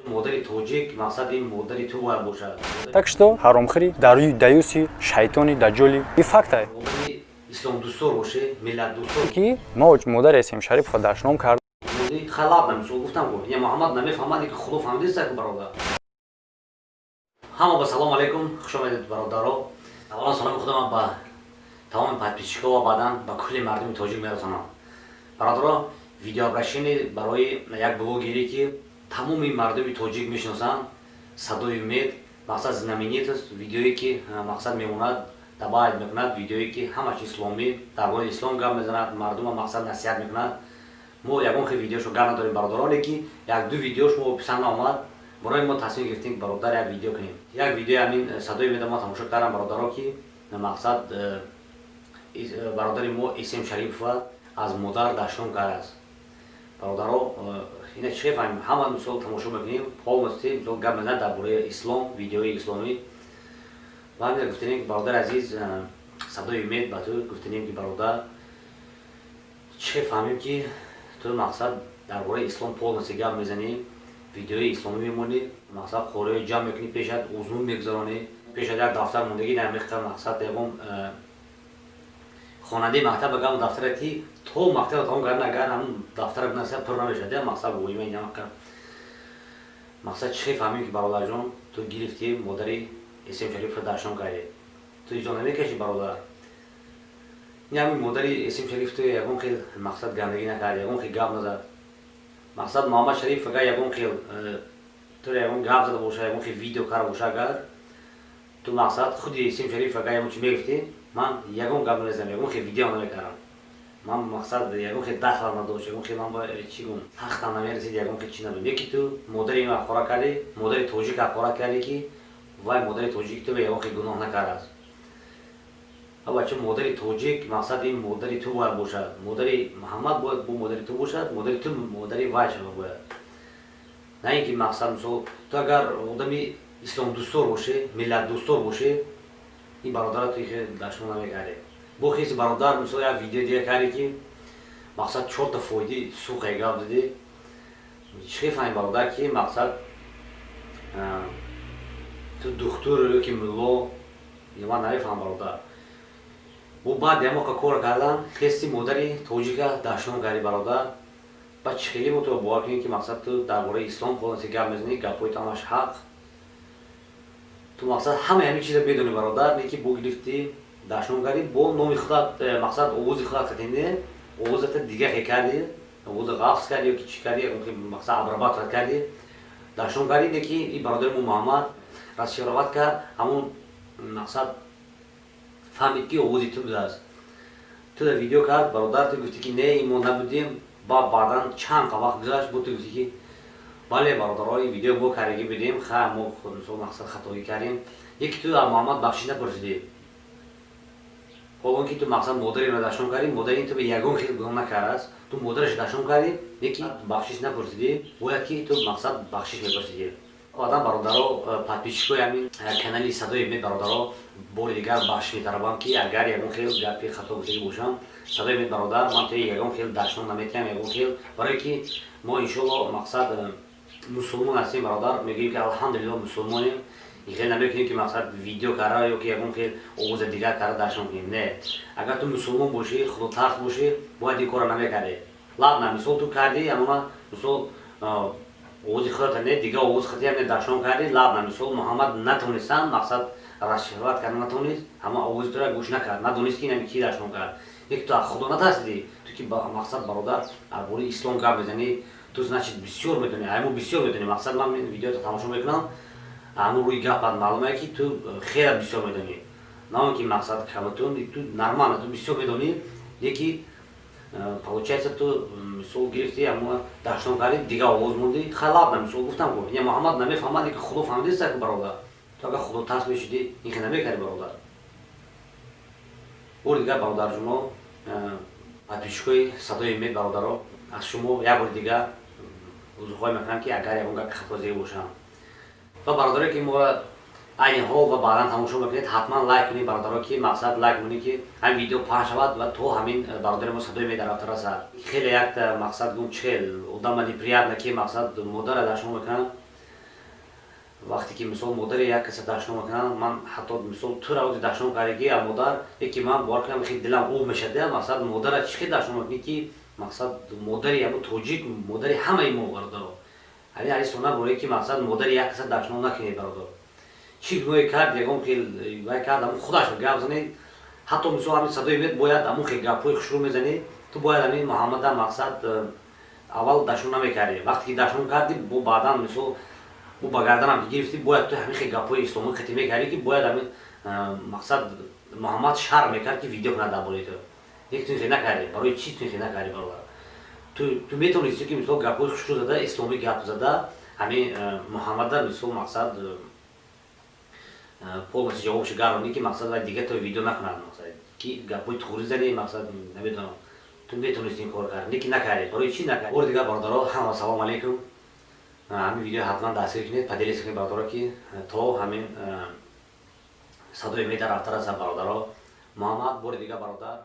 Модари тоҷик, мақсад ин модари ту бояд бошад. Так что ҳаромхӯри, даруи даюси, шайтони, даҷҷоли, и факта. Модари исломдӯстор боше, миллатдӯстор. Ки мо модари Эсем Шарипова дашном кард. Халаб мисол гуфтам ко я Муҳаммад намефаҳмад, ки Худо фаҳмидиста, ку бародар. Ҳама ба салом алейкум, хуш омадед, бародаро. Аввалан саломи худам ба тамоми подписчикҳо ва баъдан ба кулли мардуми тоҷик мерасонам. Бародаро, видеообращение барои як блогере, ки тамоми мардуми тоҷик мешиносанд, Садои Умед, мақсад знаменитость, видеое ки мақсад мемонад, добавить мекунад, видеое ки ҳамаш исломӣ, дар бораи ислом гап мезанад, мардума мақсад насиҳат мекунад. Мо ягон хел видеошо гап надорем, бародаро, леки як-ду видеош мо писанд омад, барои мо тасмим гирифтем, ки бародар, як видео кунем. Як видеои ҳамин Садои Умеда мо тамошо кардам, бародаро, ки мақсад бародари мо Исем Шарипова аз модар дашном кардааст. Бародаро, ина чӣ фаҳмем? Ҳама мисол тамошо мекунем, полностью мисол гап мезанад дар бораи ислом, видеои исломӣ. Ва ҳамин гуфтанем, ки бародари азиз, Садои Умед, ба ту гуфтанем, ки бародар, чӣ фаҳмем, ки ту мақсад дар бораи ислом полностью гап мезанӣ, видеои исломӣ мемонӣ, мақсад қориҳои ҷамъ мекунӣ, пешат узун мегузаронӣ, пешат як дафтар мондагӣ намехта, мақсад ягон хонандаи мактаб агар дафтара ки то мактаба тамом кардан, агар ҳамн дафтара бинаса, пур намешавад. Я мақсад воима инамақа мақсад чӣ фаҳмем, ки бародарҷон, ту гирифтӣ модари Эсем Шарифро дашном кардӣ, ту изо намекашӣ, бародар? Ин ҳамин модари Эсем Шариф ту ягон хел мақсад гандагӣ накард, ягон хел гап назад. Мақсад Муҳаммад Шариф агар ягон хел туро ягон гап зада боша, ягон хел видео карда боша, агар ту мақсад худи Эсем Шариф агар ягон чи мегуфтӣ, ман ягон гап намезанам, ягон хел видео намекардам. Ман мақсад ягон хел дахлам надошт, ягон хел ман чӣ гум тахтам намерасид, ягон хел чи набуд. Яки ту модари инро ҳақорат кардӣ, модари тоҷик ҳақорат кардӣ, ки вай модари тоҷик ту ягон хел гуноҳ накардааст. Бача, модари тоҷик, мақсад ин модари ту бояд бошад, модари Муҳаммад бояд бо модари ту бошад, модари ту модари вай шава бояд, на ин ки мақсад мисол ту агар одами исломдӯстор бошӣ, миллатдӯстор бошӣ, ин бародара ту дашно намекардӣ. Бо хеси бародар мисол як видео дига кардӣ, ки мақсад чорта фоиди сухе гап задӣ. Чӣ фаҳми, бародар, ки мақсад ту духтур ё ки мулло, ман намефаҳмам, бародар. Бо баъд ямоқа кор кардан хести модари тоҷика дашном кардӣ, бародар. Баъд чӣ хеле мо туро бовар кунем, ки мақсад ту дар бораи ислом холаси гап мезанӣ, гапҳои ту ҳамаш ҳақ, ту мақсад ҳамаи ҳамин чиза медонӣ, бародар, не ки бо гирифтӣ дашном кардӣ, бо номи худат, мақсад овози худат катинде, овозата дига хе кардӣ, овоза ғафз кардӣ ё ки чӣ кардӣ, мақсад обрабатывать кардӣ, дашном кардӣ, не ки ин бародари мо Муҳаммад расшифровать кард, ҳамун мақсад фаҳмид, ки овози ту будааст. Ту да видео кард, бародар, ту гуфтӣ, ки не, ин мо набудем. Ба баъдан чанд қа вақт гузашт, бо ту гуфтӣ, ки бале, бародаро, ин видео мо кардагӣ будем, ха, мо мисол мақсад хатоӣ кардем. Яки ту аз Муҳаммад бахшиш напурсидӣ, ҳол он ки ту мақсад модариро дашном кардӣ, модари ин ту ба ягон хел гуноҳ накардааст, ту модараш дашном кардӣ, леки бахшиш напурсидӣ. Бояд ки ту мақсад бахшиш мепурсидӣ. Баъдан, бародаро, подписчикои ҳамин канали Садои Умед, бародаро, бори дигар бахшиш металабам, ки агар ягон хел гапи хато гуфтагӣ бошам. Садои Умед, бародар, ман туи ягон хел дашном наметиҳам, ягон хел, барое ки мо иншоалло мақсад мусулмон ҳастем, бародар, мегӯем, ки алҳамдулилло мусулмонем. Ин хел намекунем, ки мақсад видео карда ё ки ягон хел овоза дигар карда дашном кунем. Не, агар ту мусулмон бошӣ, худотарс бошӣ, бояд ин корро намекардӣ. Ладно, мисол ту кардӣ, амона мисол овози худата не, дигар овоз хатиам не, дашном кардӣ. Ладно, мисол Муҳаммад натонистан мақсад расшифровать карда натонист, ҳама овози тура гӯш накард, надонист, ки инами ки дашном кард. Яки ту аз Худо натарсидӣ, ту ки мақсад, бародар, аз бораи ислом гап мезанӣ, ту значит бисёр медонӣ, ай мо бисёр медонӣ. Мақсад ман видеото тамошо мекунам, ҳамун рӯи гапат маълуме, ки ту хеле бисёр медонӣ, на он ки мақсад каматун, ту нормально, ту бисёр медонӣ. Яки получается ту мисол гирифтӣ, ҳамон дашном кардӣ, дигар овоз мондӣ. Хай, ладно, мисол гуфтам ку я Муҳаммад намефаҳмад, ки Худо фаҳмидиста, ку бародар. Ту агар худотарс мешудӣ, ин хел намекардӣ, бародар. Бори дигар, бародарҷуно, подписчикои «Садои Умед», бародаро, аз шумо як бори дигар узрхоҳӣ мекунам, ки агар ягон гапи хато зиё бошам. Ва бародаре, ки моро айни ҳол ва баъдан тамошо мекунед, ҳатман лайк кунед, бародаро, ки мақсад лайк кунед, ки ҳамин видео паҳн шавад ва то ҳамин бародари мо, «Садои Умед», рафта расад. Хеле якта мақсад гум чихел одама неприятно, ки мақсад модара дашном мекунанд. Вақте ки, мисол, модари як каса дашном мекунанд, ман ҳатто, мисол, тура ози дашном кардаги а модар, яки ман бовар кунам, хеле дилам об мешад. Мақсад, модара чӣ хел дашном мекунӣ, ки мақсад модари ябу тоҷик, модари ҳамаи мо, бародаро? Ҳамин ҳадис суннат борае, ки мақсад модари як каса дашном накунед, бародар. Чӣ гуноҳе кард, ягон хел вай кард, ҳамун худаш гап занед. Ҳатто, мисол, ҳамин «Садои Умед» бояд ҳамун хел гапҳои хушрӯ мезанед. Ту бояд ҳамин Муҳаммада, мақсад, аввал дашном намекардӣ. Вақте ки дашном кардӣ, бо баъдан, мисол, бо ба гарданам ки гирифтӣ, бояд ту ҳамин хел гапҳои исломӣ қатӣ мекардӣ, ки бояд ҳамин мақсад Муҳаммад шарм мекард, ки видео кунад дар бораи ту. Лекин ту ин хел накардӣ. Барои чӣ ту ин хел накардӣ, бародар? Ту метавонисти, ки, мисол, гапҳои хушрӯ зада, исломӣ гап зада, ҳамин Муҳаммада, мисол, мақсад, полностью ҷавобшо гаронӣ, ки мақсад вай дига то видео накунад, мақсад ки гапҳои туғрӣ зани, мақсад, намедонам, ту метавонисти ин кор кард, лекин накардӣ. Барои чӣ накардӣ? Бори дигар, бародаро, ҳама салому алейкум. Ҳамин видео ҳатман дастгир кунед, поделиться кунед, бародаро, ки то ҳамин «Садои Умед» рафта расад, бародаро. Муҳаммад, бори дигар, бародар.